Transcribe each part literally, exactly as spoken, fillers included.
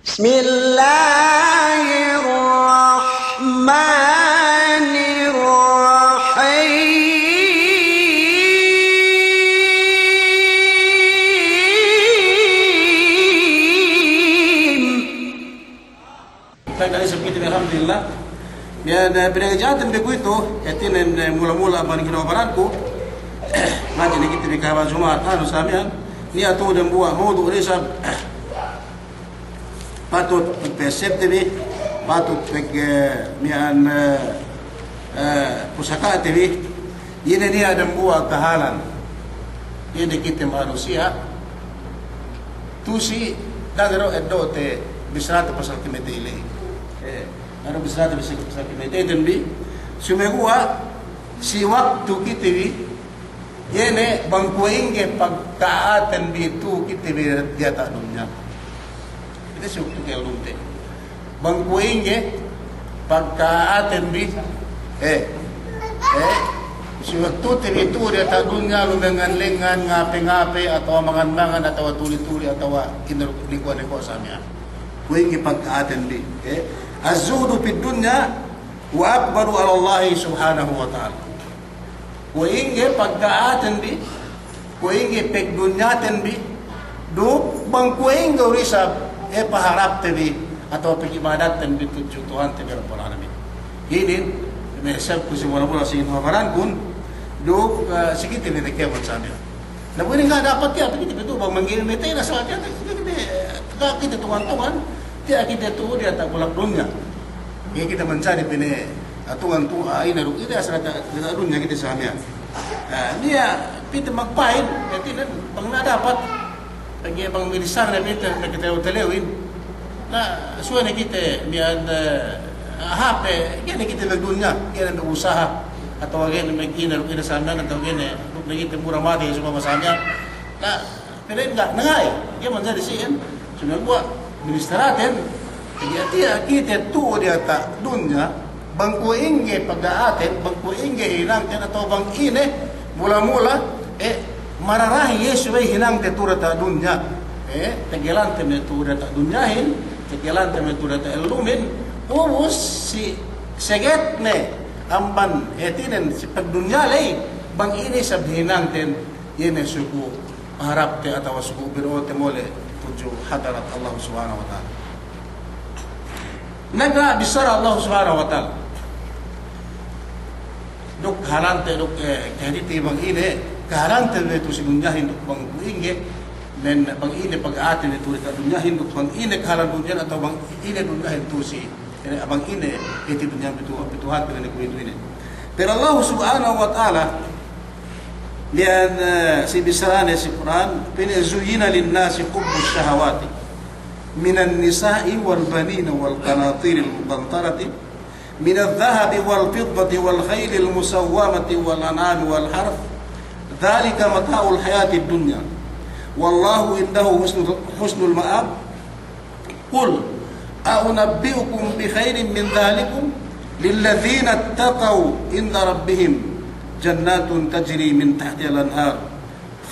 بسم الله الرحمن الرحيم. Baik, kali isab kite bi, alhamdulillah. Iye, na, pinangadji'aten bi kuwe'itu, hātinen, eh, mula-mula amban kinabaranku. Ngadji' ne kite bi kahaba' Juma'at, anu, samiyan. Niya' tu'u dambuwa' mawdu' isab. Patut pagpesepte bi, patut pag, eh, miya'an, eh, eh, pusaka'te bi, iye ne niya' dambuwa' kahalan. Iye ne kite manusiya', tu'u si, da'a du eddo'te bissarate pasal kamatey ley. Eh, da'a du bissarate pasal, pasal kamateyten bi, sumeguwa' si waktu kite bi, iye ne bang kuwe' ingge pagka'aten bi tu'u kite bi diyata' dunya. Ite si waktu ka'ellumte. Bang kuwe' ingge pagka'aten bi, eh, eh, si waktute bi tu'u diyata' dunya, lumengan-lengan, ngape-ngape, atawa mangan-mangan, atawa tuli-tuli, atawa inaruk nikuwa'-nikuwa' samiyan. Kuwe' ingge pagka'aten bi, eh. الزهد في الدنيا وأقبل على الله سبحانه وتعالى. Kuwe' ingge pagka'aten bi, kuwe' ingge pagdunyaten bi, duk bang kuwe' ingge du isab, eh, paharapte bi, atawa pag'ibadatten bi tudju Tuhante bi Rabbul Alamin. Inin, me' isab ku si mula-mula si inu habarankun, duk, eh, si kite bi ne kēmon samiyan. Na bu inin ga' dapat tiya' kite bi tu'u, bang mangga'i matey na sa' tiya', tiya' kite, ga' kite tungan-tungan, tiya' kite tu'u diyata' bulak dunya. Iye kite mancari pa'in, ah, tungan tu'u, ah, ine duk ine asal diyata', diyata' dunya kite samiyan. Ah, niya' pite magpa'in, hātinen bang na dapat, pegge' bang ministarne pite, pegge' telew-telewin. Na, suwe ne kite miya'an, eh, hape, ga'i ne kite magdunya, ga'i ne magusaha, atawa ga'i ne magine duk ine samiyan, atawa ga'i ne, duk ne kite mura matey, sumama samiyan. Na, pa'in ga', na ga'i, ga'i manjari si'in, sumeguwa' ministaraten, tiya'-tiya' kite tu'u diyata' dunya, bang kuwe' ingge pagka'aten, bang kuwe' ingge hinangten, atawa bang ine, mula-mula, eh, mararahi iye subey hinangte tu'u diyata' dunya. Eh, tegelante me' tu'u diyata' dunyahin, tegelante me' tu'u diyata' ellumin, ubus si segetne amban hātinen si pagdunya ley, bang ine isab hinangten, iye ne suku harapte atawa suku biru'te mole' tudju hadarat Allah Subhanahu wa Ta'ala. Naka bissara Allah Subhanahu wa Ta'ala. Duk kahalante duk, eh, kahadite bang ine, kahalante me' tu'u si dunyahin duk bang kuwe' ingge, men bang ine pagka'ate me' tu'u diyata' dunyahin duk bang ine kahalan dunyahin atawa bang ine dunyahin tu'u si Ine, bang ine, iti dunya pitu, pitu hati ne kuwe'itu ine. Pero Allah Subhanahu wa Ta'ala, iyan, eh, si bissarane si Kur'an, pa'in, زين للناس حب الشهوات من النساء والبنين والقناطير المقنطرة من الذهب والفضة والخيل المسومة والأنعام والحرث ذلك متاع الحياة الدنيا والله عنده حسن، حسن المآب قل أنبئكم بخير من ذلكم للذين اتقوا عند ربهم جنات تجري من تحتها الأنهار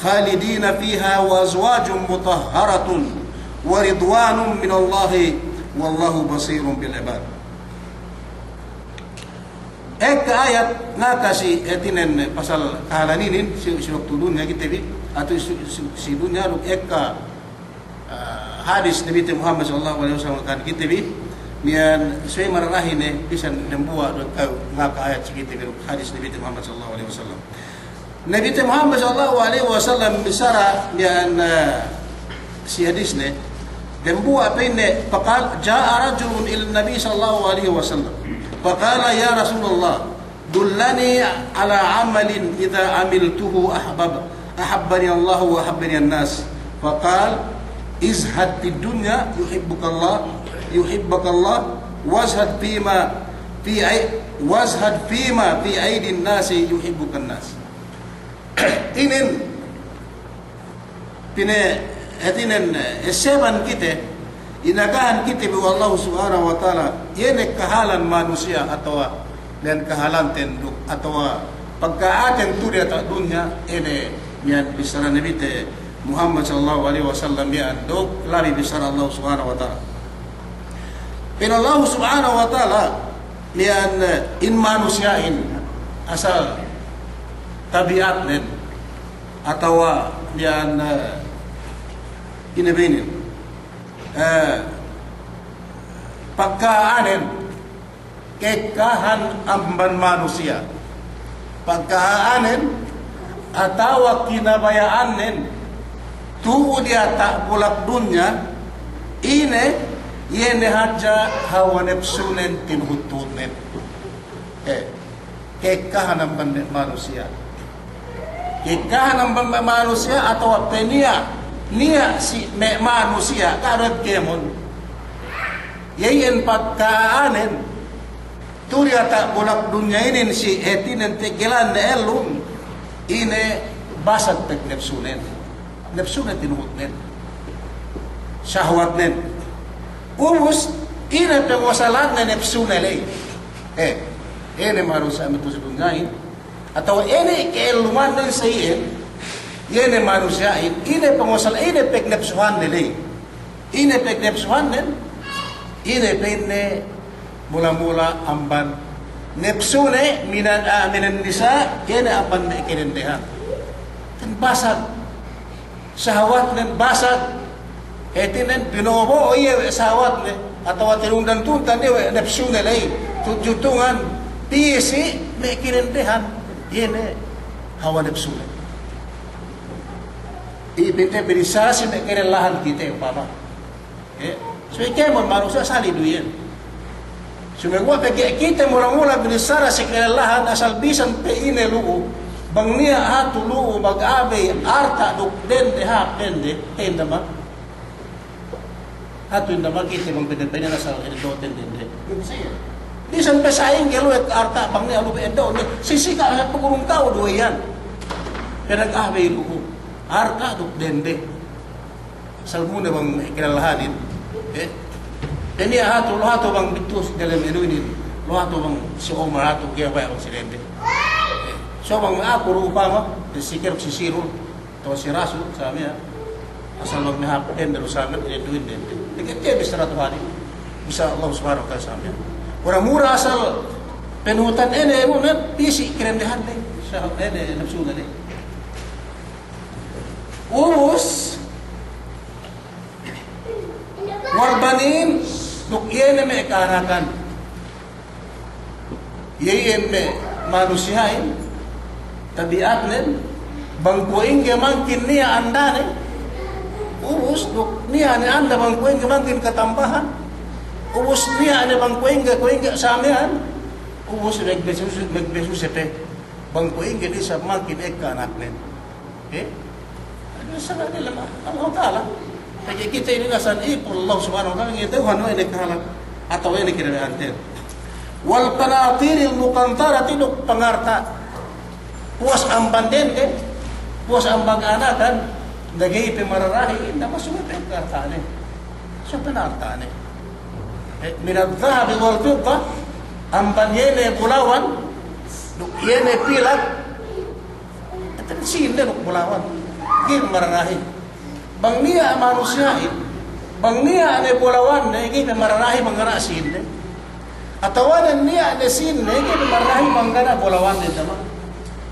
خالدين فيها وأزواج مطهرة ورضوان من الله والله بصير بالعباد. Ekka ayat ngaka si hātinen pasal kahalan inin, si, si waktu dunya kite bi, atawa si, si, si dunya duk ekka Ah, hadis Nabite Muhammad sallallahu alaihi wasallam kan kite bi, miya'an suwe mararahi ne bisan dambuwa' du ekka ngaka ayat si kite bi hadis Nabite Muhammad sallallahu alaihi wasallam. Nabite Muhammad sallallahu alaihi wasallam bissara miya'an, ah, si hadisne, dambuwa' pa'inne, فقال، جاء رجل إلى النبي صلى الله عليه وسلم، فقال، يا رسول الله، دلني على عمل إذا عملته أحبب، أحبني الله وأحبني الناس. فقال، ازهد في الدنيا يحبك الله، يحبك الله، وازهد فيما في أي-، وازهد فيما في أيدي الناس يحبك الناس. Inin Pa'inne, hātinen, eh, seban kite, inagahan kite bi we' Allahu Subhanahu wa Ta'ala, iye ne kahalan manusiya' atawa miya'an kahalanten duk, atawa pagka'aten tu'u diyata' dunya, iye ne miya'an bissara Nabite Muhammad sallallahu alaihi wasallam miya'an duk, labi bissara Allahu Subhanahu wa Ta'ala. Pa'in Allahu Subhanahu wa Ta'ala, miya'an, eh, in manusiya'in asal tabi'atnen atawa miya'an, eh, ine be inin, eh, pagka'anen, ka'ekkahan amban manusiya'. Pagka'anen atawa kinabaya'annen tu'u diyata' bulak dunya, ine, iye ne hadja hawa nepsunen tinuhut-tuhutnen. Eh, ka'ekkahan amban me' manusiya'. Ka'ekkahan amban me' manusiya' atawa pe niya', niya' si me' manusiya', ga' du kēmon. Iye iyan pagka'anen, tu'u diyata' bulak dunya inin si hātinen teggelan ne ellum, ine basag peg nepsunen. Nepsunen tinuhutnen. Sahwatnen. Ubus, ine pengusalanne nepsune ley. Eh, ine manusiya' me' tu'u si dunyahin. Atawa ine ke'ellumannen sa iyan, iye ne manusiya'in, ine pangusal, ine pegnepsuhanne ley. Ine pegnepsuhannen, ine pa'inne mula-mula amban nepsune minan, ah, minan nisa', iye ne amban me' kadendehan. Kan basag. Sahawatnen basag, hātinen bino'o-bo'o iye we' sahawatne, atawa tinundan-tundan iye we' nepsune ley, tudju tungan, pī si me' kadendehan, iye ne hawa nepsune. Iye pa'inte binissara si me' kalellahan kite upama. Eh, subey kēmon manusiya' sali' du iyan. Sumeguwa' pegge' kite mula-mula binissara si kalellahan asal bisan pe ine lu'u, bang niya' hatu lu'u magabey arta' duk dende hāp dende, eh, inda ma. Hatu inda ma kite bang pede-pede asal eddo'ten dende. Bisan pe sa'ingge lu'u arta' bang niya' lu'u eddo'ne, sisika' hep pagurung ka'u du iyan. Pede magabey lu'u arta' duk dende. Asal muna bang kalellahanin, eh. Dende hatu, lu'u hatu bang bitus dalem inu inin, lu'u hatu bang si Omar hatu, ga'i baya' bang si dende. Eh, so bang aku du upama, si Keruk si Sirul, atawa si Rasul, sa miya'an. Asal bang me' hāp dende du sa miya'an, dende duwin dende. Dikit tiya' bissara Tuhanin. Bissā Allah Subhanahu wa Ta'ala sa miya'an. Mura-mura asal panuhutan ine, ine, pī si kadendehan de. Sa ine, napsune de. Ubus, wal banin, duk iye ne me' ka'anakan. Iye iyan me' manusiya'in, tabi'atnen, bang kuwe' ingge mangkin niya' andane, ubus, duk niya' ne anda bang kuwe' ingge mangkin katambahan, ubus niya' ne bang kuwe' ingge, kuwe' ingge sa miya'an, ubus magbesuse, magbesuse pe, bang kuwe' ingge ne isab mangkin ekka anaknen. Eh? Anu, sala' diyalem Allah Ta'ala. Pegge' kite inin asal ipu Allah Subhanahu wa Ta'ala, ngeddo'an we' ne kahalan atawa we' ne kinabaya'anten. Wal qanatiril muqantarati, duk pangarta'. Puwas amban dende, puwas amban anakan, ga'i pe mararahi, inda ma subey pe arta'ne. Subey pe arta'ne. Eh, minadh dhahabi wal fiddah, amban iye ne bulawan, duk iye ne pilak, Eten sīnne duk bulawan. Ga'i mararahi. Bang niya' manusiya'in, bang niya' ne bulawanne, ga'i pe mararahi bang ga' niya' sīnne. Atawanen niya' ne sīnne, ga'i pe mararahi bang ga' niya' bulawanne, tama.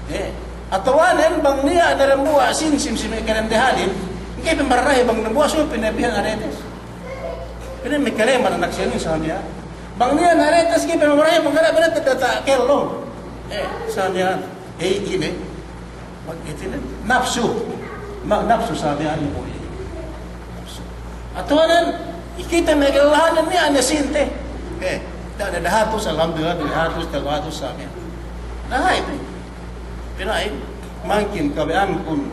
Eh. Atawanen bang niya' ne dambuwa' sīn si me' kadendehanin, ga'i pe mararahi bang dambuwa' subey pinabihan aretes. Pinabi me' kaleman anak sīnin sa miya'an. Bang niya' ne aretes, ga'i pe mararahi bang ga' niya' aretes diyata' kellong. Eh, sa miya'an. Eh, ine? Mag-, ine? Napsu. Ma-, napsu sa miya'an, napsu. Atawanen, kite me' kalellahanin niya' ne sīnte. Eh, da-, da-, dahatus, alhamdulillah, dahatus, tellu hatus sa miya'an. Nah, itu. Pina'in, mangkin kabaya'ankun,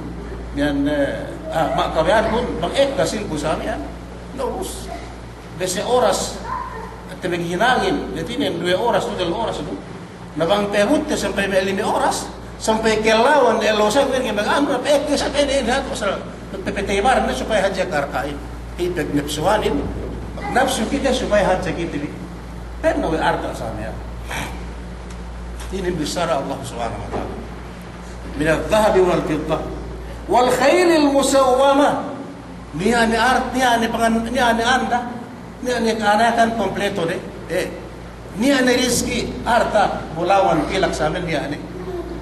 miya'an, eh, ah, ma-, kabaya'ankun, bang ekka sīnku sa miya'an. Ubus. Bese oras, ate maghinangin, hātinen duwe oras, duwe oras du. Na bang pabutte sampay me' lime oras, sampay kellawan, ellew sa, kuwe' inin bang anu, pe, pe, sa, pe, ne, ne, asal, pe, pe, te ibarat ne supaya hadja karta'in. Iye pe napsuhanin, napsu kite supaya hadja kite bi. Pe, ne we' arta' sa miya'an. Inin bissara Allah Subhanahu wa Ta'ala. Minadh dhahabi wal fiddah. Wal khaylil musawwamah. Niya' ne art-, niya' ne pangan-, niya' ne anda. Niya' ne ka'anakan kompleto ne. Eh. Niya' ne rizki, arta', bulawan, pilak, samen niya' ne.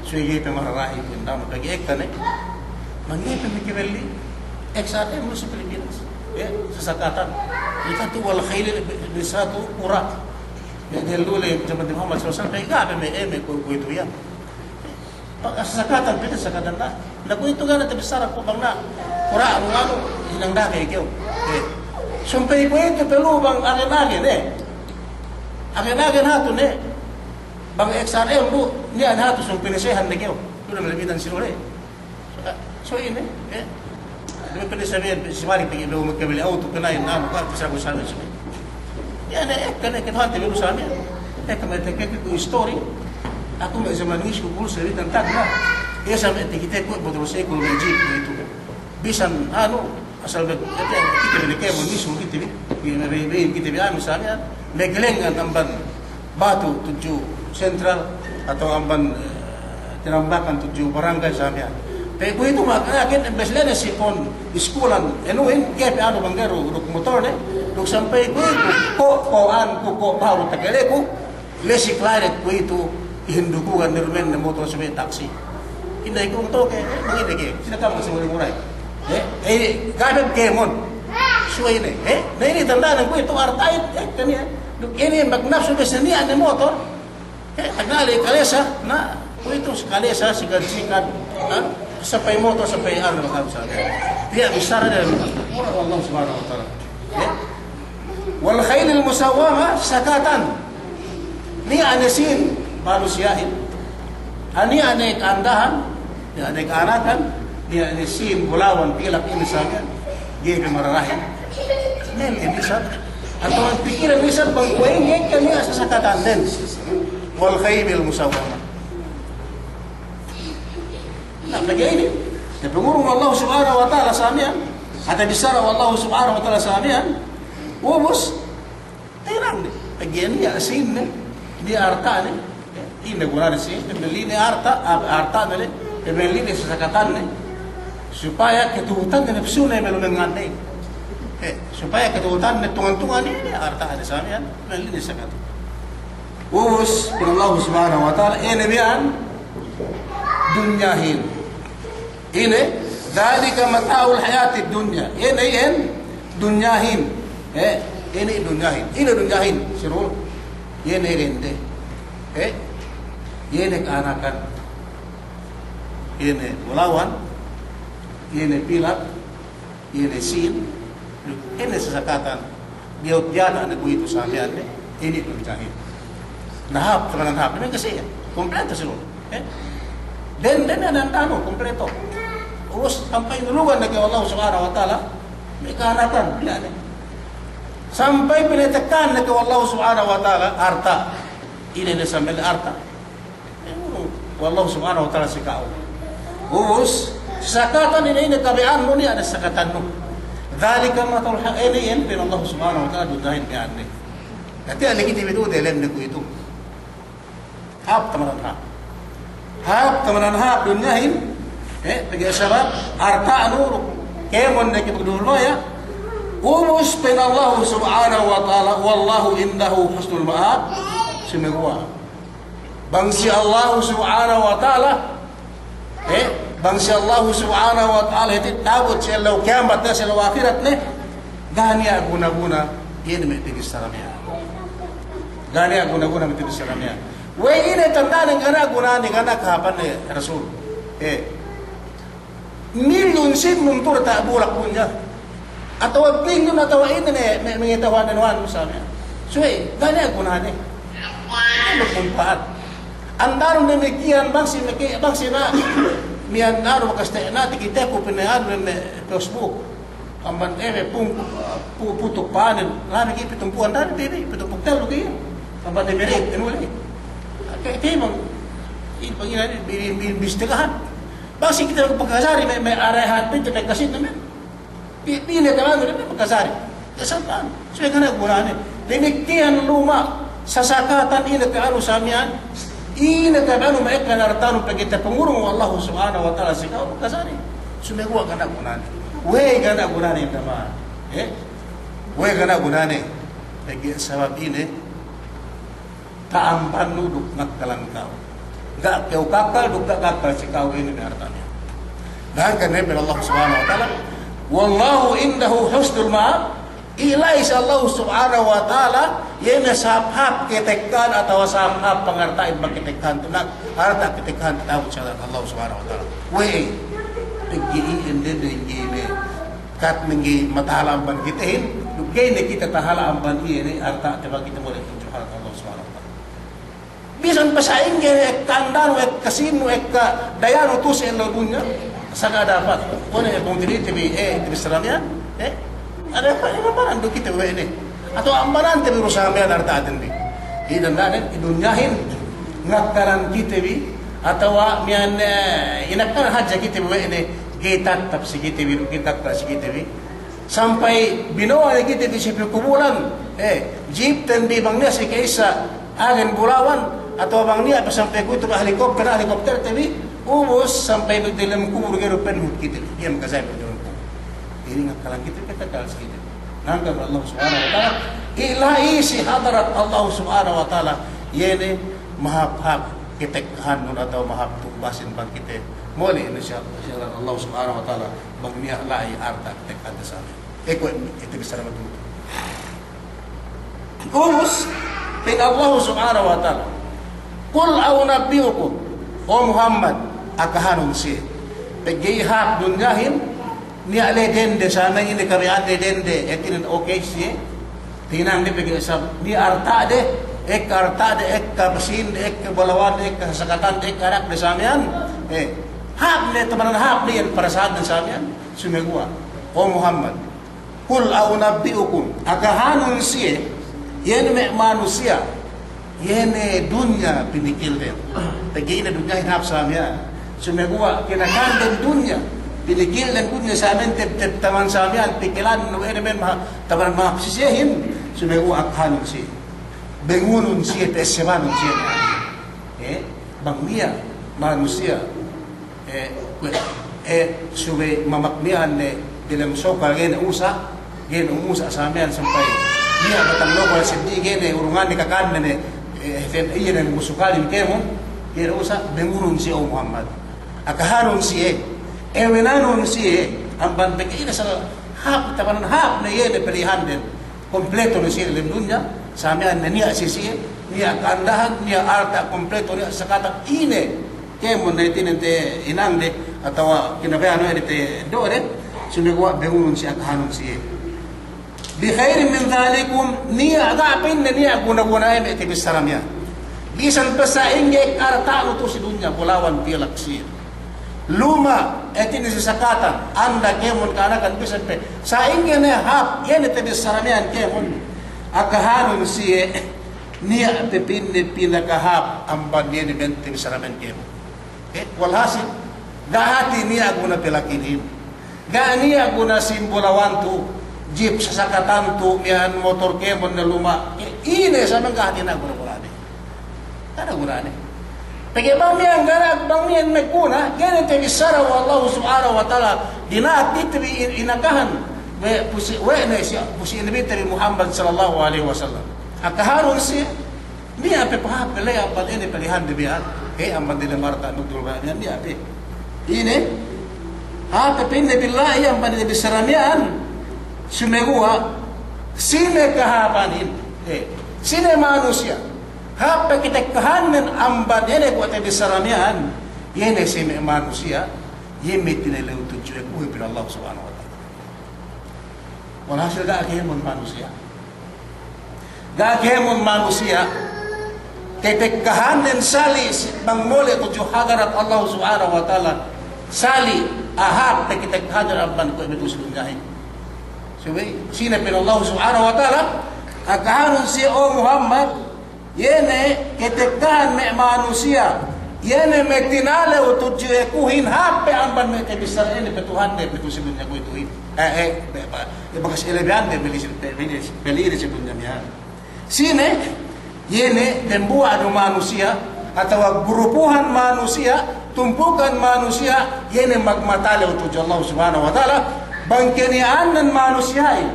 Suwe ga'i pe mararahi, pinamu pegge' ekka ne. Mangga'i pe mekebelli X R M lu si Pilipinas. Eh, sasakatan. Ita tu wal khayli, bisa tu kura'. Ne, ne lu le, jaman Muhammad sallallahu alaihi wasallam, pegge' ga'i pe me', eh, me' kuwe', kuwe'itu iyan. Pag sasakatan, pite sasakatan na. Na kuwe'itu ga' ne tabissara ku bang na kura' anu, anu, hinang dake kew. Eh. Sampay kuwe'itu pe lu bang agen-agen, eh. Agen-agen hatu ne. Bang X R M bu, niya' ne hatu sampay pinasehan ne kew. Lu ne malabitan si lu le. So ine, eh. Duma'in pe ne sabihan, si Malik pegge' behu mekebelli awtu, pinain anu, ka, bisa ku sabihan, sabihan. Iye ne, eh, ekka ne, ekka ne, hante behu sabihan. Ekka me' tekeke ku istori. Aku me' zaman ngis ku kulu sabihan tagna'. Iye sabihan tekeke ku, bodo' se ku me' jip ku itu. Bisan, anu, asal be, kite, kite bi ne kēmon ngis ku kite bi. Iye me' be, be, kite bi anu sabihan. Meglengan amban Batu tudju sentral atawa amban, eh, tinambakan tudju barangay samiyan. Pe kuwe'itu maka akin imbes lene si pon iskulan enuhin, ga'i pe anu bang ga'i du duk motor ne, duk sampay kuwe'itu ko', ko'an ku, ko' baru takaleku, lesi klaret kuwe'itu ihindukugan ne dumen ne motor sampay taksi. Inday ku toke, eh, bang ine ke, sine kam kasi murai-murai. Eh, eh, ga'i pe kēmon. Suwe ine, eh, na ine tandanen kuwe'itu arta'in, eh, kaniya. Duk ine magnapsu be saniya ne motor. Eh, tagnale kalesa, na, kuwe'itu si kalesa, si gadsikan, ha? Sampay motor, sampay anu, magnapsu. Tiya' bissara dem Allah Subhanahu wa Ta'ala. Eh? Wal khaylil musawwama, sakatan. Niya' ne sīn manusiya'in. Niya' ne ka'andahan, niya' ne ka'anakan, niya' ne sīn bulawan, pilak inin samiyan. Ga'i pe mararahin. Melli ne isab. Atawa pikilan ne isab bang kuwe' inin ekka niya' sasakatannen. Wal khaylil musawwama. Na, pegge' inin, tapangurung we' Allah Subhanahu wa Ta'ala samiyan. Hāti bissara we' Allah Subhanahu wa Ta'ala samiyan. Ubus, Tirang ne, pegge' niya' sīn ne, niya' arta'ne, ine gunane sīn, pamelline arta', a-, arta'ne le, pamelline sasakatanne, supaya katuhutanne napsune me' lumengngan ne. Eh, supaya katuhutanne tungan-tungan ine arta'ne samiyan, pamelline sasakatan. Ubus, pa'in Allah Subhanahu wa Ta'ala, ine miya'an, dunyahin. Ine, dhalika mata'ul hayatid dunya. Ine iyan dunyahin. Eh, ine dunyahin. Ine dunyahin, sirul. Ine dende. Eh, ine ka'anakan. Ine bulawan. Ine pilak. Ine sīn, ine sasakatan, diyalem ne kuwe'itu samiyan ne, ine dunyahin. Na hāp, tamanan hāp, ine kasi'an, kompleto sīn, eh? Den, den, den, den, kompleto. Ubus sampay inulugan ne kew we' Allah Subhanahu wa Ta'ala, me' ka'anakan, iyan ne. Sampay pinatekkahan ne kew we' Allah Subhanahu wa Ta'ala, arta'. Ine ne sampay arta'. Wallahu subhanahu wa ta'ala si ka'u. Ubus, sasakatan ine, ine kabaya'annu niya' ne sasakatannu. Dhalika mathalul ha-, ine, ine, pa'in Allah subhanahu wa ta'ala, dunyahin miya'an ne. Hāti ane kite bi du delem ne kuwe'itu. Hāp tamanan hāp. Hāp tamanan hāp dunyahin. Eh, pegge' sabab arta'nu kēmon ne kite bi du maya. Ubus pa'in Allah subhanahu wa ta'ala, wallahu indahu husnul ma'ab. Sumeguwa' bang si Allahu subhanahu wa ta'ala, eh, bang si Allahu subhanahu wa ta'ala hāti ta'abut si ellew kiyamat ne, si ellew ahirat ne, ga' niya' guna-guna iye ne me' pagissara miya'an. Ga' niya' guna-guna me' pagissara miya'an. We'ey ine tanda'nen ga' niya' gunane, ga' niya' kahāpanne, Rasul? Eh. Milyun sīn muntur ta' bulak dunya. Atawa bilyun atawa ine ne, me', me' ngatahu'an ne nuwan misalnya. Suwe, ga' niya' gunane. Ga' magmumpa'at. Antanu ne damikiyan bang si, bang si na, miya'an anu bakas te, na, takiteku pa'inne anu ne Facebook. Amban eme pung, pu-, putuk pa'anen. Na, damikiyan pitumpu'an, na, damikiyan pitumpu' tellu kiye. Amban eme rit, anu le. Ke, ke bang, i, bang ine, bi, bi, bi, bis tegahan. Bang si kite magpakajari me', me' arehat pite me' kasit ne me'. Bi-, bi ne ka'anu ne me' pakajari. Iye sampa'an. Suwe ga' niya' gunane. Damikiyan luma' sasakatan ine ka'anu sa miya'an. Ine ka'anu me' ekka ne artanu pegge' tapangurung we' Allahu subhanahu wa ta'ala si ka'u pakajari. Sumeguwa' ga' niya' gunane. We'ey ga' niya' gunane inda ma. Eh? We'ey ga' niya' gunane. Pegge' sabab ine, ta'ambannu duk ngakkalan kew. Ga' kew kakkal duk ga' kakkal si kew ine me' arta'ne. Hangkan ne pa'in Allah Subhanahu wa Ta'ala, "Wallahu indahu husnul ma'ab." Ila'i si Allah Subhanahu wa Ta'ala, iye ne sahāp-hāp katekkahan atawa sahāp-hāp pangarta'in bang katekkahan tu, na arta' katekkahan tu ta'abut si Allah Subhanahu wa Ta'ala. We'ey, pegge' iyan dende ga'i ne, kat mengge matahala' amban kitehin, duk ga'i ne kite tahala' amban iye ne arta'te bang kite mole' tudju hadarat Allah Subhanahu wa Ta'ala. Bisan pe sa'ingge ekka andanu, ekka sīnnu, ekka dayanu tu'u si ellew dunya, saga dapat. Kuwe' ne bang tinite bi, eh, tinite bi saramiyan, eh, ada apa ini, ambanan du kite bi we' ne. Atawa ambanante bi du saramiyan arta'ten bi. Iye dandanen, dunyahin, ngakkalan kite bi, atawa miya'an, eh, inakkalan hadja kite bi we' ne, ga'i tattap si kite bi, ga'i tattap si kite bi. Sampay binowa ne kite bi si pikubulan, eh, jipten bi bang niya' si ka'issa agen bulawan, atawa bang niya' pe sampay kuwe'itu bi helikopter, helikopterte bi, ubus sampay bi diyalem kubul ga'i du penuhut kite bi, ga'i makajari diyalem kubul. Inin ngakkalan kite bi, kakakkal si kite bi. Hangkan Allah Subhanahu wa Ta'ala, ila'i si hadarat Allah Subhanahu wa Ta'ala, iye ne mahāp-hāp katekkahannun atawa mahāp tu'u basin bang kite mole' ne si hadarat Allah Subhanahu wa Ta'ala. Bang niya' la'i arta' katekkahante samiyan. Eko ite bissara matu'u. Ubus, pa'in Allah Subhanahu wa Ta'ala, "Qul a'unabbi'ukum," o Muhammad, akahanun siye. Pegge' hāp dunyahin, niya' le dende, samiyan ine kabaya'an le dende, hātinen okey siye. Hinangde pegge' isab, niya' arta'de, ekka arta'de, ekka basinde, ekka bulawande, ekka sasakatande, ekka anakde samiyan. Eh, hāp ne, tabanan hāp ne iyan parasahanne samiyan. Sumeguwa', o Muhammad, "Qul a'unabbi'ukum," akahanun siye, iye ne me' manusiya', iye ne dunya pinikilden. Pegge' ine dunyahin hāp samiyan. Sumeguwa' kinakanden dunya, pinikilden dunya samiyan, tep-, tep-, taman samiyan, pikilan nu ene men maha-, taman mahāp si siyehin, sumeguwa' akahanun siye. Bengunun siye, te'essebanun siye. Eh, bang niya' manusiya', eh, kuwe', eh, subey mamak miya'an ne diyalem sokal ga'i ne usa', ga'i ne umusa' samiyan sampay niya' batang nokol seddi ga'i ne urunganne kakanne ne, eh, fen-, iye ne musukalin kēmon, ga'i ne usa', bengunun siye, o Muhammad. Akahanun siye, ewenanun siye, amban pegge' ine sal hāp, tabanan hāp ne iye ne pelihanden. Kompleto ne siye diyalem dunya, samiyan ne niya' si siye, niya' ka'andahan, niya' arta' kompleto, niya' sakatan ine. Kēmon ne hātinen te inangde, atawa kinabaya'an we' de te do'de, sumeguwa' bengunun siye, akahanun siye. Bi khairin min dhalikum, niya' ga' pa'inne niya' guna-gunahin me' tabissara miya'an. Bisan pe sa'ingge arta'nu tu'u si dunya, bulawan, pilak siye. Luma', hātinen si sakatan, anda kēmon, ka'anakan, bisan pe sa'ingge ne hāp, iye ne tabissara miya'an kēmon. Akahanun siye, niya' pe pa'inne pinakahāp amban iye ne me' tabissara miya'an kēmon. Eh, walhasil, ga' hāti niya' guna pilak inin. Ga' niya' guna sīn bulawan tu, jip sasakatan tu, miya'an motor kēmon ne luma'. Eh, ine samiyan ga' hāti niya' guna-gunane. Ga' ne gunane. Pegge' bang miya'an ga' ne, bang miya'an maguna, ga'i ne tabissara we' Allahu Subhanahu wa Ta'ala, dina'ak kite bi in-, inakahan, we' pusi-, we' ne si, pusi Nabite bi Muhammad sallallahu alaihi wasallam. Akahanun siye, niya' pe pahāp le amban ine pelihande miya'an, eh, amban diyalem arta' duk dulga' miya'an, niya' pe. Ine, hāp pe pa'inne billahi amban ine bissara miya'an, sumeguwa', sine kahāpanin, eh, sine manusiya', hāp pe katekkahannen amban ine kuwe' tabissara miya'an, iye ne si me' manusiya', iye me' tinalew tudju ekuhin pa'in Allah Subhanahu wa Ta'ala. Walhasil ga' kēmon manusiya'. Ga' kēmon manusiya', katekkahannen sali' si-, bang mole' tudju hadarat Allah Subhanahu wa Ta'ala, sali' ahāp pe katekkahannen amban kuwe' me' tu'u si dunyahin. Subey, sine pa'in Allah Subhanahu wa Ta'ala, akahanun siye, o Muhammad, iye ne katekkahan me' manusiya', iye ne me' tinalew tudju ekuhin hāp pe amban me' tabissara ine pe Tuhande pe tu'u si dunya kuwe'ituhin. Eh, eh, be-, ba-, eh, bakas ilebeyande peli si, pe-, peli, peli si dunya miya'an. Sine, iye ne dembuwa' du manusiya', atawa grupuhan manusiya', tumpukan manusiya', iye ne magmatalew tudju Allah Subhanahu wa Ta'ala, bang keniya'annen manusiya'in.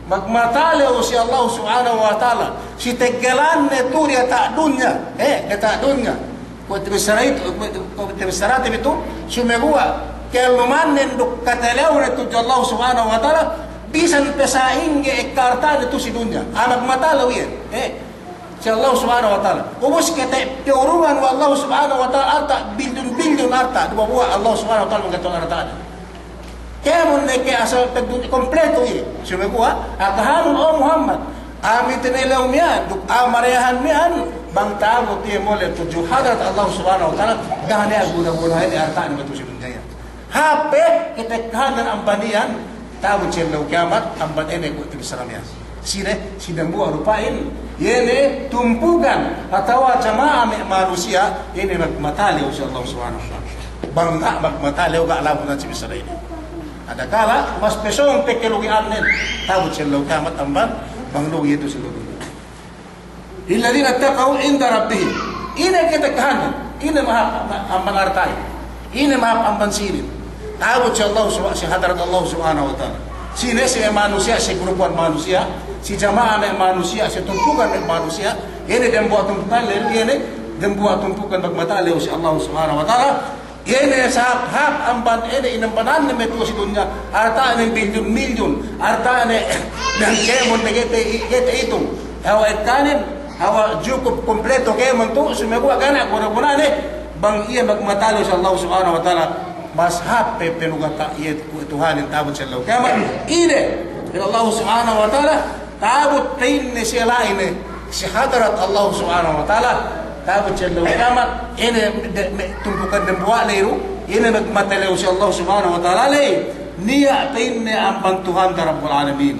Magmatalew si Allah Subhanahu wa Ta'ala si teggelanne tu diyata' dunya, eh, diyata' dunya. Kuwe' tabissara itu, kuwe' tabissarate bi tu, sumeguwa' ka'ellumannen duk katalewne tudju Allah Subhanahu wa Ta'ala, bisan pe sa'ingge ekka arta'ne tu si dunya. Ah, magmatalew iye, eh, si Allah Subhanahu wa Ta'ala. Ubus kite piyurungan we' Allah Subhanahu wa Ta'ala arta' bilyun-bilyun arta', dumabuwa' Allah Subhanahu wa Ta'ala magkatu'an arta'ne. Kēmon ne ke asal tagdu-, kompleto iye. Sumeguwa', akahanun, o Muhammad, a'a mitelew miya'an, duk a'a mareyahan miya'an, bang ta'abut iye mole' tudju hadarat Allah Subhanahu wa Ta'ala, da'a ne guna-gunahin arta'ne matu'u si dunya iyan. Hāp pe kite kahanan amban iyan, ta'abut si ellew kiyamat, amban ine kuwe' tabissara miya'an. Sine, si dambuwa' rupa'in, iye ne tumpukan atawa jama'a me' manusiya', iye ne magmatalew si Allah Subhanahu wa Ta'ala. Bang ga' magmatalew, ga' labunan si bissara inin. Adakala mas pe sōng pe kalugi'annen, ta'abut si ellew kiyamat amban bang lugi' itu si ellew dunya. Lilladhina ittaqaw 'inda rabbihim. Ine kite kahanan, ine mahāp amban arta'in, ine mahāp amban sinin. Ta'abut si Allah Subha-, si hadarat Allah Subhanahu wa Ta'ala. Sine, si me' manusiya', si grupuhan manusiya', si jama'a me' manusiya', si tumpukan me' manusiya', iye ne dambuwa' tumpukan le, iye ne dambuwa' tumpukan magmatalew si Allah Subhanahu wa Ta'ala. Iye ne sahāp-hāp amban ine inambananne matu'u si dunya, arta'ne milyun-milyun, arta'ne dang kēmon ne ga'i te-, ga'i ta'itung. Hawal ekkanen, hawal jukup kompleto kēmon tu, sumeguwa' ga' ne guna-gunane, bang iye magmatalew si Allah Subhanahu wa Ta'ala, mas hāp pe panugata' iye kuwe' Tuhanin ta'abut si ellew kiyamat. Ine, pa'in Allah Subhanahu wa Ta'ala, ta'abut pa'inne si la'i ne si hadarat Allah Subhanahu wa Ta'ala, ta'abut si ellew kiyamat, ine de-, me-, tumpukan dambuwa' ley du, ine magmatalew si Allah Subhanahu wa Ta'ala ley, niya' pa'inne amban Tuhanta Rabbul Alamin.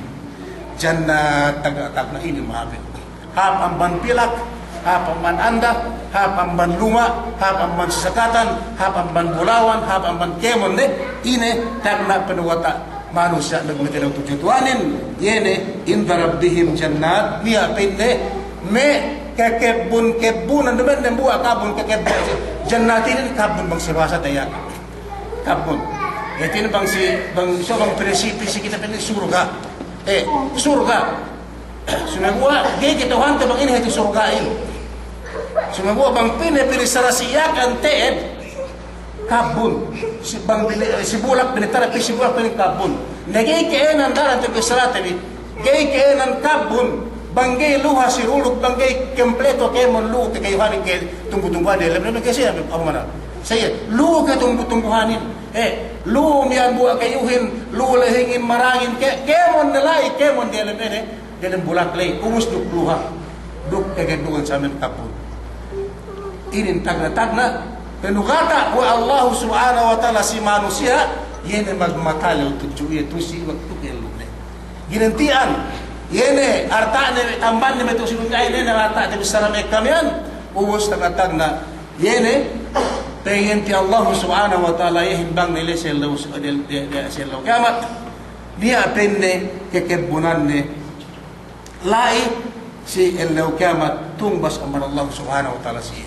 Jannat, tagna'-tagna' inin mahāpin. Hāp amban pilak, hāp amban anda, hāp amban luma', hāp amban sasakatan, hāp amban bulawan, hāp amban kēmon ne, ine tagna' panugata' manusiya' magmatalew tudju Tuhanin, iye ne, 'inda rabbihim jannat, niya' pa'inne me' kakebbun-kebbunan, duma'in dambuwa' kabbun kakebbun, jannat inin kabbun bang si bahasa te iyan. Kabbun. Hātinen bang si, bang, so bang presi-, presi kite pa'inne surga'. Eh, surga'. Sumeguwa', ga'i kata'uhante bang ine hāti surga'in. Sumeguwa' bang pa'inne binissara si Yakan te'ed, kabbun. Si bang bini-, si bulak binissara pī si bulak pa'inne kabbun. Na ga'i ka'ēnan daran te bissarate bi. Ga'i ka'ēnan kabbun. Bang ga'i luha si lu'u duk bang ga'i kompleto kēmon lu'u ke kayuhanin ke tumbu-tumbuhan diyalem, diyalem ke siye, apa mana? Siye, lu'u ke tumbu-tumbuhanin. Eh, lu'u miya'an buwa' kayuhin, lu'u lehingin marangin ke, kēmon ne la'i, kēmon diyalem ine, diyalem bulak ley, ubus duk luha, duk kageddu'an samen kabbun. Inin tagna'-tagna' panugata' we' Allahu Subhanahu wa Ta'ala si manusiya', iye ne magmatalew tudju iye tu'u si waktu kellumne. Ginanti'an, iye ne arta'ne, ambanne matu'u si dunya inin, ne arta'te bissara me' kamiyan, ubus tagna'-tagna', iye ne, paganti Allahu Subhanahu wa Ta'ala iyehin bang ne le si ellew, de-, de-, de-, si ellew kiyamat. Niya' pa'inne kakebbunanne la'i si ellew kiyamat tumbas amban Allah Subhanahu wa Ta'ala siye.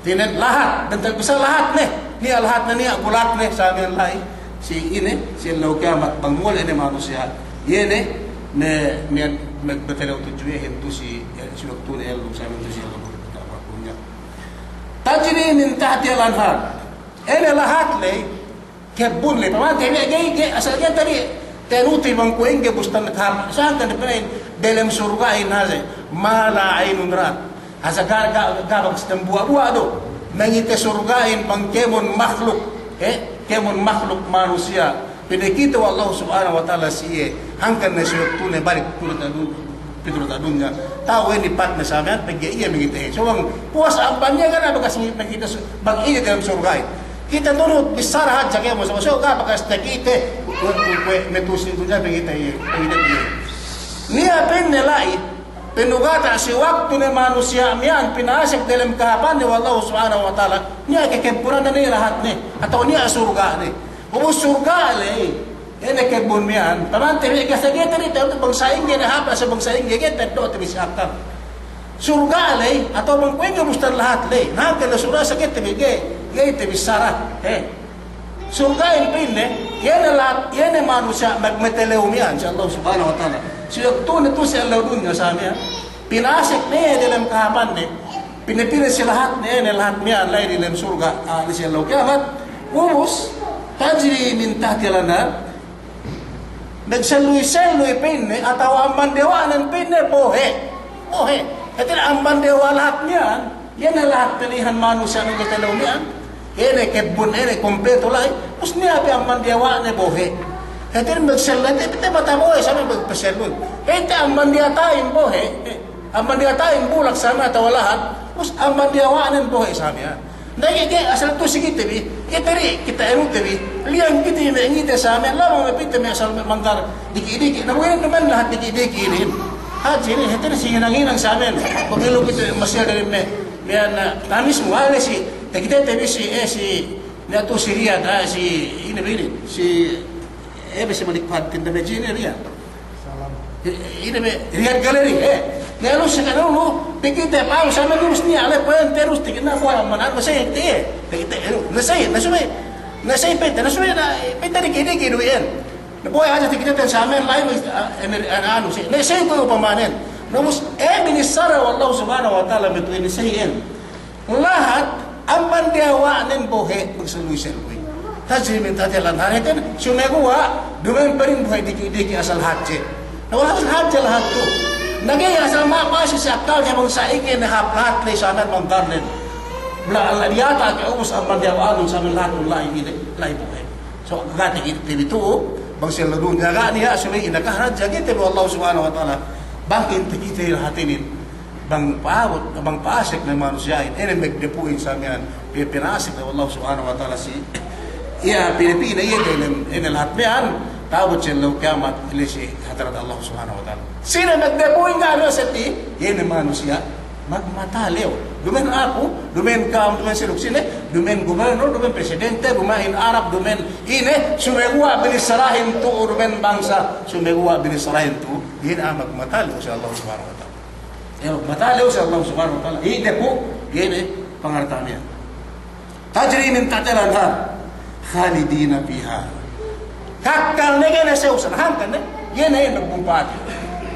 Hātinen lahat, bentel bisa lahatne, niya' lahatne, niya' bulakne, samen la'i si ine, si ellew kiyamat bang mole' ne manusiya', iye ne, me', me', me' matalew tudju iyehin tu'u si, si waktune ellew, samen tu'u si ellew. Tajri min tahtihal anhar. Ine lahat ley, kebbun ley, pamante bi ga'i, ga'i, asal ga'i tabi, tenuti bang kuwe' ingge bustan kahāp, sangkan depenen delem surga'in hadja, ma la aynun ra'at. Hadja ga', ga', ga' bakas dambuwa'-buwa' du. Mangite surga'in bang kēmon makhluk, eh, kēmon makhluk manusiya'. Pinakite we' Allah Subhanahu wa Ta'ala si iye, hangkan ne si waktune balik tu'u diyata' du-, pitu diyata' dunya. Ta'u we' ne patne samen, pegge' iye mangite. So bang puwas amban iye ga' ne bakas mangite su-, bang iye delem surga'in. Kite tu'u bissara hadja kēmon, so, so ga' bakas takite, kuwe', kuwe', kuwe' matu'u si dunya pegge' iye, pegge' iye. Niya' pa'inne la'i, panugata' si waktu ne manusiya' miya'an pinasek delem kahāpanne we' Allah Subhanahu wa Ta'ala, niya' kakebbunanne, niya' lahatne, atawa niya' surga'ne. Ubus surga' ley, ine kebbun miya'an, pamante bi ga'i sa'ingge te, bang sa'ingge ne hāp, asal bang sa'ingge ga'i te, du te bi si akkal. Surga' ley, atawa bang kuwe' ingge bustan lahat ley, na kale surga' sa'ingge te bi ga'i, ga'i te bi sara, eh. Surga'in pa'inne, Iye ne lahat, iye ne manusiya' magmatalew miya'an si Allah Subhanahu wa Ta'ala. Si waktu ne tu'u si ellew dunya sa miya'an, pinasek ne iye delem kahāpanne, pinapī ne si lahatne, iye ne lahat miya'an la'i delem surga', ah, si ellew kiyamat. Ubus, tajri min tahtihal anhar, magselluy-selluy pa'inne, atawa amban diyawa'nen pa'inne bohe'. Bohe'. Hātinen amban diyawa' lahat miya'an, iye ne lahat pilihan manusiya' magmatalew miya'an. Iye ne kebbun, iye ne kumpletu la'i. Ubus niya' pe amban diyawa'ne bohe'. Hātinen magselluy, te, te mata bohe' sa miya'an magpaselluy. Hātinen amban diyata'in bohe'. Amban diyata'in bulak sa miya'an atawa lahat. Ubus amban diyawa'nen bohe' sa miya'an. Na ga'i, ga'i, asal tu'u si kite bi, kite bi, kite anu te bi, liyang kite bi me' ngite sa miya'an, lamang me' pite me' asal me' manggar diki'-diki', na bu inin duma'in lahat diki'-diki' inin. Hadja inin, hātinen si hinang-hinang sa miya'an, pag ilu kite masi dalem me', me' anu, tamis mu, wale si, takite te bi si, eh, si, niya' tu'u si Riyad, ah, si, ine bi inin, si, eh, bi si Malik Fahd, tinda me' jini Riyad. Salam. Ine me' Riyad Gallery, eh. Terus sekarang lu, pikir te pa'u sa miya'an terus niya' le po'in terus tikit na bohe' amban anu, na sey te, eh. Tikit te, eh, na sey, na subey, na sey pete, na subey na, pete diki'-diki' duwe'in. Na bohe' hadja tikit te sa miya'an la'i, ah, anu, si, na sey kuwe' upamanen. Na ubus, eh, binissara we' Allahu Subhanahu wa Ta'ala, betul inin sey in. Lahat, amban diyawa'nen bohe' magselluy-selluy. Tajri min tahtihal anhar, hātinen, sumeguwa', duma'in pe inin bohe' diki'-diki' asal hadje. Na wal asal hadje lahat tu'u. Na ga'i asal ma-, masi si akkalne bang sa'ingge ne hāp lahat la'i sa miya'an manggarnen. La, la diyata' ke ubus amban diyawa'nen sa miya'an lahat tu'u la'i ine, la'i bohe'. So, ga' takite bi tu'u, bang si ellew dunya ga' niya' subey inakahan hadja kite bi we' Allahu Subhanahu wa Ta'ala. Bang in takite lahat inin. Bang pa'abut, bang pa'asek ne manusiya'in, ine magdepu'in sa miya'an, pi-, pinasek ne we' Allah Subhanahu wa Ta'ala si, iye, pinapī ne iye delem, ine lahat miya'an, ta'abut si ellew kiyamat, la'i si hadarat Allah Subhanahu wa Ta'ala. Sine magdepu'in ga' du seddi, iye ne manusiya' magmatalew. Duma'in aku, duma'in ka'am, duma'in si duk sine, duma'in gubernur, duma'in presidente, duma'in Arab, duma'in ine, sumeguwa' binissarahin tu'u, duma'in bangsa, sumeguwa' binissarahin tu'u, iye ne a'a magmatalew si Allah Subhanahu wa Ta'ala. Iye, matalew si Allah Subhanahu wa Ta'ala. Iye depu', iye ne pangarta' miya'an. Tajri min tahtihal anhar. Khalidina fiha. Kakkal ne ga'i ne sewsa, hangkan ne. Iye ne iye magmumpa'at.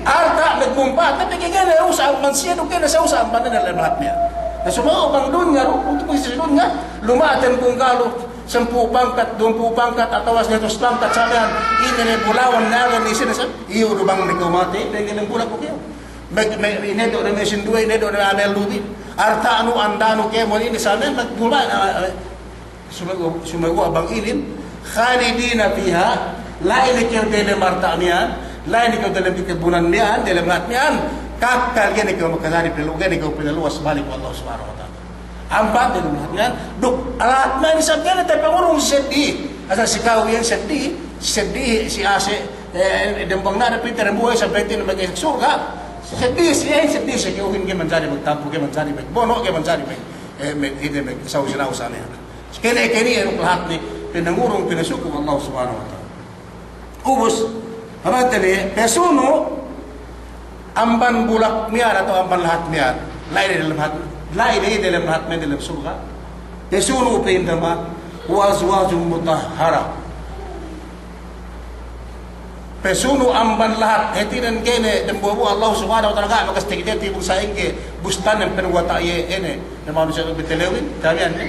Arta' magmumpa'at, tapi ga'i ne sewsa amban siye duk ga'i ne sewsa amban ne lahat miya'an. Na sumeguwa' bang dunya du, untuk isi dunya, luma'aten bungkalu, sampū' pangkat, duwempū' pangkat, atawa sahatus pangkat sa miya'an. Ine ne bulawan ne agen isi ne sa, iyu' du bang ne kew matey, pegge' ne bulak kew. Mag-, mag-, inedo' ne me' sinduwe, inedo' ne me' amel lubi. Arta'nu, andanu, kēmon inin sa miya'an, mag-, gulma, eh, eh, sumeguwa', sumeguwa' bang inin, khalidina fiha, la'i ne kew delem arta' miya'an, la'i ne kew delem kekebbunan miya'an, delem lahat miya'an, kakkal ga'i ne kew makajari pinalu-, ga'i ne kew pinaluwas balik we' Allah Subhanahu wa Ta'ala. Ampat delem lahat miya'an, duk lahat miya'an isab ga'i ne tapangurung seddi, asal si ka'u iyan seddi, seddi si ase', Eh, dem bang ne pinta dem buwe' sampay inin magmasuk surga'. Seddi si, eh, seddi si ka'uhin ga'i manjari magtampu, ga'i manjari magbono', ga'i manjari mag-, eh, mag-, ine, magsaw-sinaw sa miya'an. Kene, kene, eh, lahat ne, pinangurung, pinasuku Allah Subhanahu wa Ta'ala. Ubus, amante bi, pasunu', amban bulak miya'an atawa amban lahat miya'an. La'i delem lahat, la'i delem lahat miya'an delem surga'. Pasunu' pa'in dama, wa azwajun mutahhara. Pasunu' amban lahat, hātinen ga'i ne dembuwa'-buwa' Allah Subhanahu wa Ta'ala ga' bakas takiteti bang sa'ingge bustanen panuwata' iye ine, ne manusiya' magtalewin, tabi'an ne.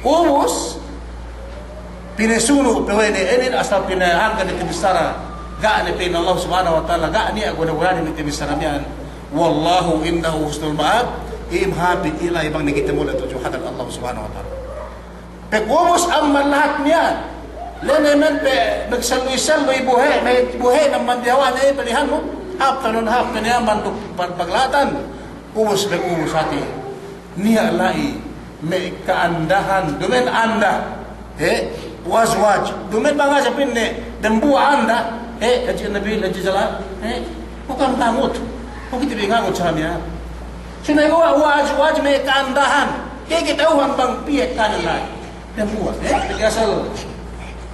Ubus, pinasunu' pe we' ne inin asal pinahangkan ne tabissara, ga' ne pa'in Allah Subhanahu wa Ta'ala, ga' niya' guna-gunanen tabissara miya'an. Wallahu indahu husnul ma'ab, im hāpin ila'i bang ne kite mole' tudju hadarat Allah Subhanahu wa Ta'ala. Pag ubus amban lahat miya'an, la'i ne men pe magsalluy-salluy buhe', me' buhe' amban diyawa'ne pilihannu, hāp tanun hāp ne amban duk pag-, paglahatan, ubus pag ubus hāti. Niya' la'i me' ka'andahan, duma'in anda, he, wa azwaj, duma'in bang hadja pa'inne dambuwa' anda, he, hadji Nabil, hadji Jalal, he, bu ka'am ngangut, bu kite bi ngangut sa miya'an. Sumeguwa' wa azwaj me' ka'andahan, ga'i kata'uhan bang piye ka'andahan la'i. Dambuwa', eh, pegge' asal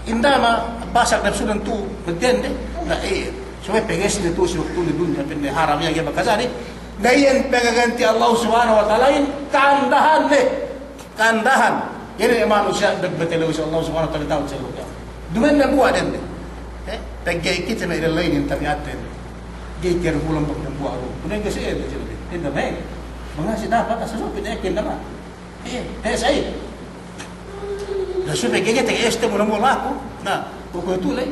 inda' ma basak nafsunen tu'u, magdende, na, eh, subey pegge' si ne tu'u si waktu ne dunya, pa'inne haram iyan ga'i makajari. Na iyan pagaganti Allah Subhanahu wa Ta'alahin, ka'andahan ne, ka'andahan. Iyan ne manusiya' magmatalew si Allah Subhanahu wa Ta'ala ta'abut si ellew kiyamat. Duma'in dambuwa' dende. Eh, pegge' kite me' lella inin tabi'atten. Ga'i keruhulan bang dambuwa' du. Kuwe' ne ga'i siye de jilid. Inda me'. Bang si dapat, asal supit ne kinda ma. Eh, eh, sa'i. Na supit ga'i kite este mula-mula aku. Na, kuwe' tu le.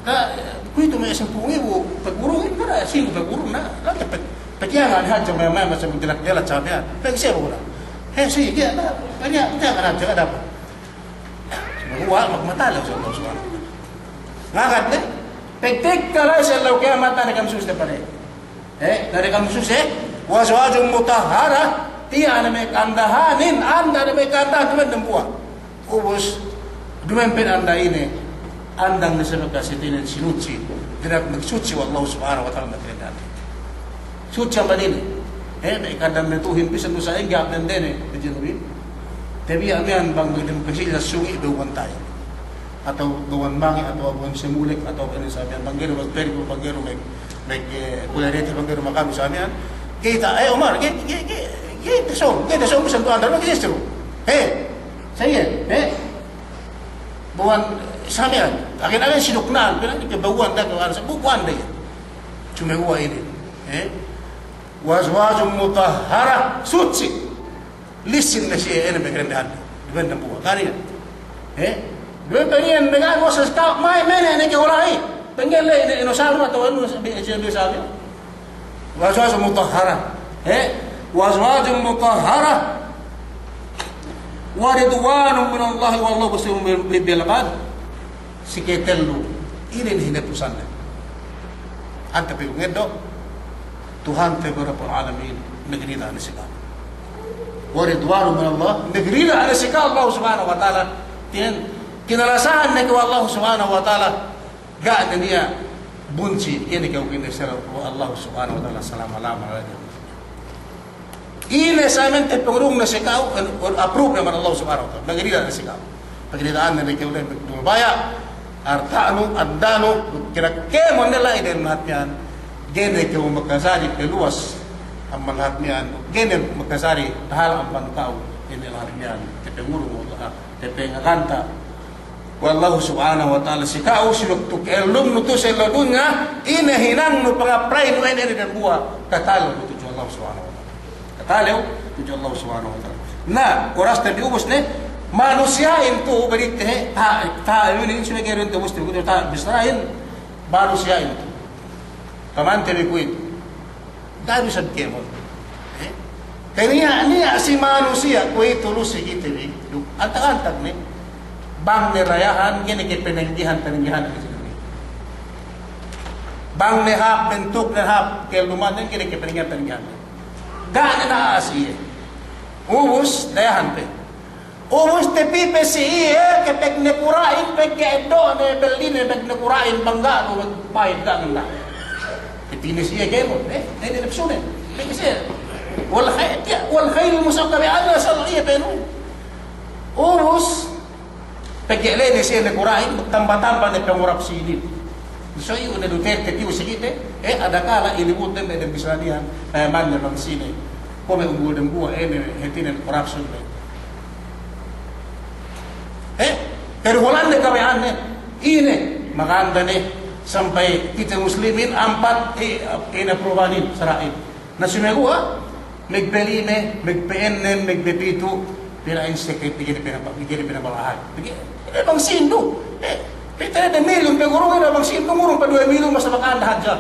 Na, kuwe' tu me' sampū' ngibu pagurungin, kada singgu pagurung, na. Na, pag-, pagyangan hadja me', me', masa magdilak-dilak sabi, ah. Pegge' siye bu na. Eh, si, ga'i, na, pagyangan hadja, kada apa. Magmatalew si Allah Subhanahu wa Ta'ala. Ngagad ne, pagtekka la'i si ellew kiyamat, da'a ne ka'am suse pare. Eh, da'a ne ka'am suse, wa azwajun mutahharah, tiya' ne me' ka'andahanin, anda ne me' ka'andahan, duma'in dambuwa'. Ubus, duma'in pa'in anda ine, andang ne si bakas inin sinutsi, dina'ak magsutsi we' Allah Subhanahu wa Ta'ala, magsutsi amban ine. Eh, me' ka'andahan me' tuhin bisan du sa'ingge hāp dende ne, pejenu bi. Tabiya' miya'an bang me' dem kasilya sungi' be uwan ta'i. Atawa be uwan mangi', atawa be uwan semulek, atawa be ine samiyan. Bang ga'i du magperi, bang ga'i du mag-, mag-, eh, kulerete, bang ga'i du makaru samiyan. Kite, eh, Umar, ga'i, ga'i, ga'i, ga'i tasōng, ga'i tasōng bisan du andal, ga'i tasōng. He, sa'iyan, he. Be uwan samiyan. Agen-agen sinukna'an, pina'in ke be uwan da, be uwan da. Sumeguwa' inin, eh? Wa azwajun mutahharah, sutsi. Lisin ne siye, eh, ine me' ka'andahan. Duma'in dambuwa'. Kaniya. Eh? Duma'in pa'in iyan me' ka'andahan, wasas ka, ma'in me' ne, ne ke ula'i. Pegge' le, ine, ino salma, atawa ino, bi-, bi-, bi-, salma. Wa azwajun mutahharah. Eh? Wa azwajun mutahharah. Wa ridwanun minallahi wallahu basirun bil, bil, bil ibad. Siketellu, inin hinapusanne. Ante pe ngeddo', Tuhante bi Rabbul Alamin, magrida ne si ka'u. Wa ridwanun minallah, magrida ne si ka'u Allah Subhanahu wa Ta'ala, tin-, kinalasahan ne kew Allah Subhanahu wa Ta'ala, ga' ne niya' bunsi, iye ne kew kinalasahan Allah Subhanahu wa Ta'ala, salama-lama lagi. Ine samiyan tapangurung ne si ka'u, approve ne amban Allah Subhanahu wa Ta'ala. Magrida ne si ka'u. Pagrida'an ne kew le, dul baya', arta'nu, andanu, kira kēmon ne la'i dem lahat miya'an. Ga'i ne kew makajari paluwas amban lahat miya'an. Ga'i ne makajari tahala' amban ka'u. Ine lahat miya'an. Tapangurung Allah, tapangaganta we' Allahu Subhanahu wa Ta'ala si ka'u, si waktu ka'ellumnu tu'u si ellew dunya, ine hinangnu, pangapraynu, ine, ine dambuwa', katalew tudju Allah Subhanahu wa Ta'ala. Katalew tudju Allah Subhanahu wa Ta'ala. Na, oras te bi ubus ne, manusiya'in tu'u balik te, he, ta-, ta-, inin subey ga'i du te ubus te, ta-, bissarahin, manusiya'in tu'u. Pamante bi kuwe'itu. Ga'i du isab kēmon. Eh? Kaniya'-niya' si manusiya' kuwe'itu lu si kite bi. Duk antag-antag ne. Bang ne dayahan, ga'i ne ke pananggihan, pananggihan ne si kite bi. Bang ne hāp, bantuk ne hāp, ka'ellumannen, ga'i ne ke pananggihan, pananggihan ne. Ga' ne na'as iye. Ubus, dayahan pe. Ubus tapī pe si iye, ke pagnakura'in, pageddo' ne, belli ne, pagnakura'in, bang ga' du, pahit ga' ngena. Tapī ne si iye kēmon, eh, ne, ne, napsu ne. Pegge' si iye. Wal khay-, tiya', wal khaylil musawwamati, ala sal iye penu. Ubus, pegge' le ne si iye nakura'in, tamba-tamba ne pangurap sinin. So iyu ne Duterte tiyu si kite, eh, adakala ilibut dem, dem bisanihan, eh, man ne bang sine. Kuwe' me' umbul dem kuwe', eh, ne, hātinen corruption ne. Eh, karuhulan ne kabaya'an ne. Ine, maganda ne, sampay kite muslimin ampat, eh, ine, aprubanin, sara'in. Na sumeguwa', magpalime, magpa'ennem, magpapitu', pina'in secret, ga'i ne pinapa-, ga'i ne pinabala'ahan. Ga'i, eh, bang sīn du. Eh, pite ne milyun pagurungin, bang sīn du ngurung pa duwe milyun, masa makanda hadja.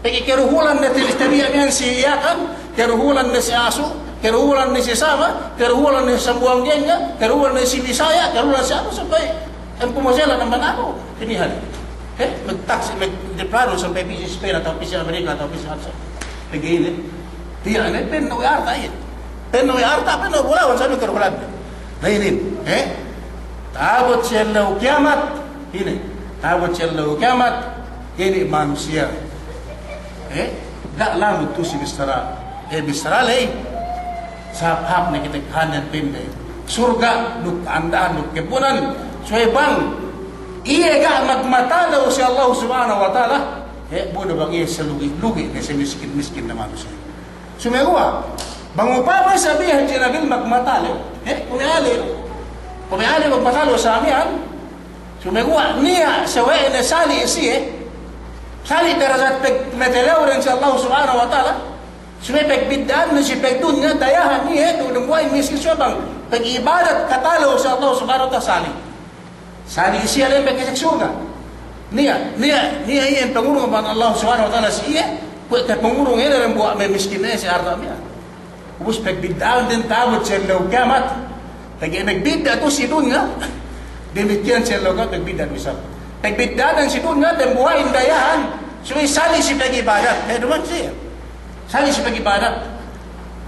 Pegge' karuhulan ne ti-, tabiya' miya'an si Yakan, karuhulan ne si Asu, karuhulan ne si Sama, karuhulan ne si Sambuwangen, karuhulan ne si Bisaya, karuhulan si anu, sampay Em, pumasela' naman aku, pinihan. Eh, magtaksi, magdeplano sampay pī si Spain atawa pī si Amerika atawa pī si Arsa. Pegge' ine, tiya' ne, penno' we' arta' iye. Penno' we' arta', penno' bulawan sabi karuhulan. Na inin, eh, ta'abut si ellew kiyamat, ine, ta'abut si ellew kiyamat, ine manusiya'. Eh, ga' lamud tu'u si bissara, eh, bissara ley. Sahāp-hāp ne kite kahannen pinde surga', duk ka'andahan, duk kebbunan, subey bang iye ga' magmatalew si Allah Subhanahu wa Ta'ala, eh, bu ne bang iye salugi'-lugi' ne, samiskin-miskin ne manusiya'. Sumeguwa', bang upama sabihan si Nabi magmatalew, eh, kuwe' me' ale, kuwe' me' ale magmatalew samiyan, Sumeguwa' niya' sawe'ne sali' siye, sali' darajat pag-, matalewden si Allah Subhanahu wa Ta'ala, subey pagbidda'an ne si pagdunya, dayahan iye, du-, dumbuwa'in miskin, subey bang pag'ibadat katalew si Allah Subhanahu wa Ta'ala sali'. Sali' siye lembek isek surga'. Niya', niya', niya' iyan pangurung amban Allah Subhanahu wa Ta'ala si iye, kuwe' kapangurung iye ne dambuwa' me' miskin ne si arta' miya'an. Ubus pagbidda'anden ta'abut si ellew kiyamat. Pegge' magbidda' tu'u si dunya, damikkiyan si ellew kiyamat magbidda' tu'u isab. Pagbidda'anden si dunya, dambuwa'in dayahan, subey sali' si pag'ibadat. Eh, duma'in siye. Sali' si pag'ibadat.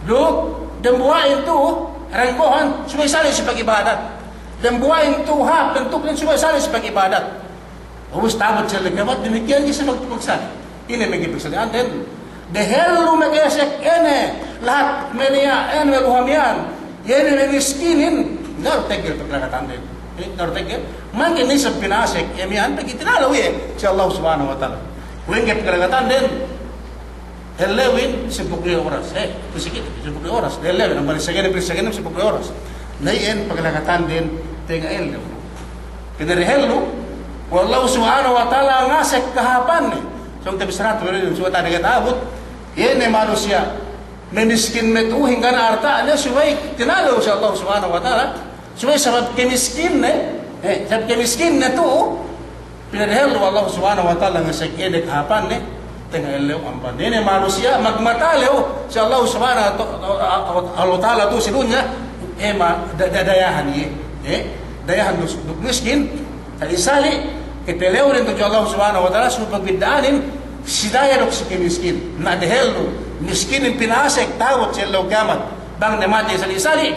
Duk dambuwa'in tu'u rengkohan, subey sali' si pag'ibadat. Dambuwa'in tu'u hāp bantuknen, subey sali' si pag'ibadat. Ubus ta'abut si ellew kiyamat, damikkiyan isab mag-, magsali'. Ine mangga'i pagsali'anden? Dehellu magesek ine, lahat me' niya', ine me' luha miya'an. Iye ne me' miskinin, ga'i du teggel paglakatanden. Eh, ga'i du teggel. Mangga'i ne isab pinasek, iye miya'an, pegge' tinalew iye si Allah Subhanahu wa Ta'ala. Kuwe' ingge paglakatanden, ellewin, sampū' duwe oras. Eh, kuwe' si kite, sampū' duwe oras. Ellewin, amban sagenem, sagenem, sampū' duwe oras. Na iyan paglakatanden, tenga' ellew. Pinadehellu we' Allah Subhanahu wa Ta'ala ngasek kahāpanne. Sōng tabissarate, subey ta'abut. Iye ne manusiya' me' miskin me' tu'u hangkan arta'ne subey tinalew si Allah Subhanahu wa Ta'ala. Subey sabab kemiskinne, eh, sabab kemiskinne tu'u, pinadehellu we' Allah Subhanahu wa Ta'ala ngasek iye ne kahāpanne, tenga' ellew amban. Iye ne manusiya' magmatalew si Allah Subhanahu wa Ta'ala tu'u si dunya, eh, ma-, da-, da-, dayahan iye, eh, dayahan duk, duk miskin, sali'-sali', katalewden tudju Allah Subhanahu wa Ta'ala, subey pagbidda'anin, si daya duk si kemiskin. Na dehellu, miskinin pinasek ta'abut si ellew kiyamat. Bang ne matey sali'-sali',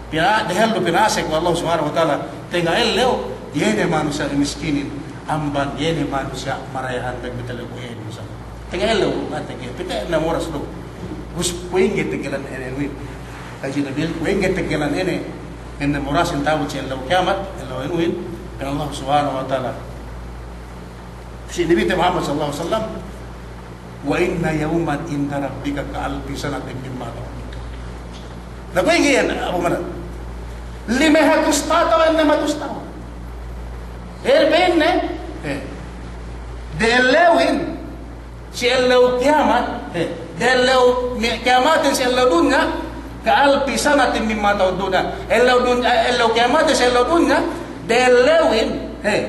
pina-, dehellu pinasek we' Allah Subhanahu wa Ta'ala, tenga' ellew, iye ne manusiya' miskinin, amban iye ne manusiya' marayahan pagmatalew kuwe' iye ne manusiya'. Tenga' ellew, ante ke, pite ennem oras du. Ubus kuwe' ingge teggelan ine wi. Kaji Nabi, kuwe' ingge teggelan ine, ennem orasin ta'abut si ellew kiyamat, ellew inuhin, pa'in Allah Subhanahu wa Ta'ala. Si Nabi Muhammad sallallahu alaihi wasallam, "Wa inna yawman inda rabbika ka alfi sanatin mimma ta'uddun." Na kuwe' ingge iyan, Abu Manat? Lime hatus tahun, ennem hatus tahun. Iye pa'inne, eh, de'ellewin si ellew kiyamat, eh, de'ellew mi-, kiyamatin si ellew dunya, ka alfi sanatin mimma ta'uddun. Ellew dunya, eh, ellew kiyamatin si ellew dunya, de'ellewin, eh,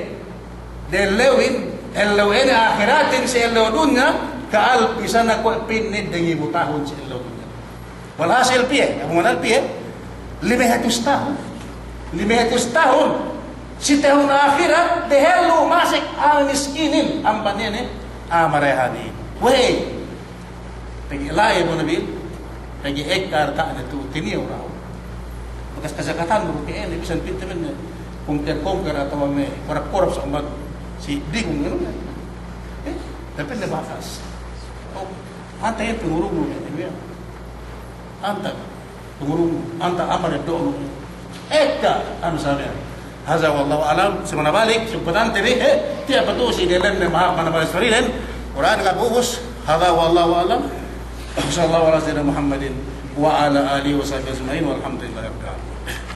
de'ellewin, ellew ine ahiratin si ellew dunya, ka alfi sana, kuwe' pa'inne dangibu tahun si ellew dunya. Walhasil piye, Abu Manat, piye? Lime hatus tahun. Lime hatus tahun. Si tahun ahirat, dehellu masek a'a miskinin, amban iye ne a'a marayahanin. We'ey? Pegge' la'i, Abu Nabil, pegge' ekka arta'ne tu'u tinilew dahu'. Bakas kazakatan du ke ine, bisan pa'inte me' kongker-kongker atawa me' korap-korap sa' amban si digung inu ne. Eh, tapi ne bakas. Oh, anta' iye pangurungnu ne, iye. Anta' pangurungnu, anta' a'a mareddo'nu. Ekka, anu sa' miya'an. Hadha wallahu a'lam, si manabalik, si patante bi, eh, tiya' patu'u si delem ne maha-, manabalik si delem Kur'an ga' ubus, hadha wallahu a'lam. Wa sallallahu ala sayyidina Muhammadin wa ala alihi wa sahbihi ajma'in, walhamdulillahi rabbil alamin.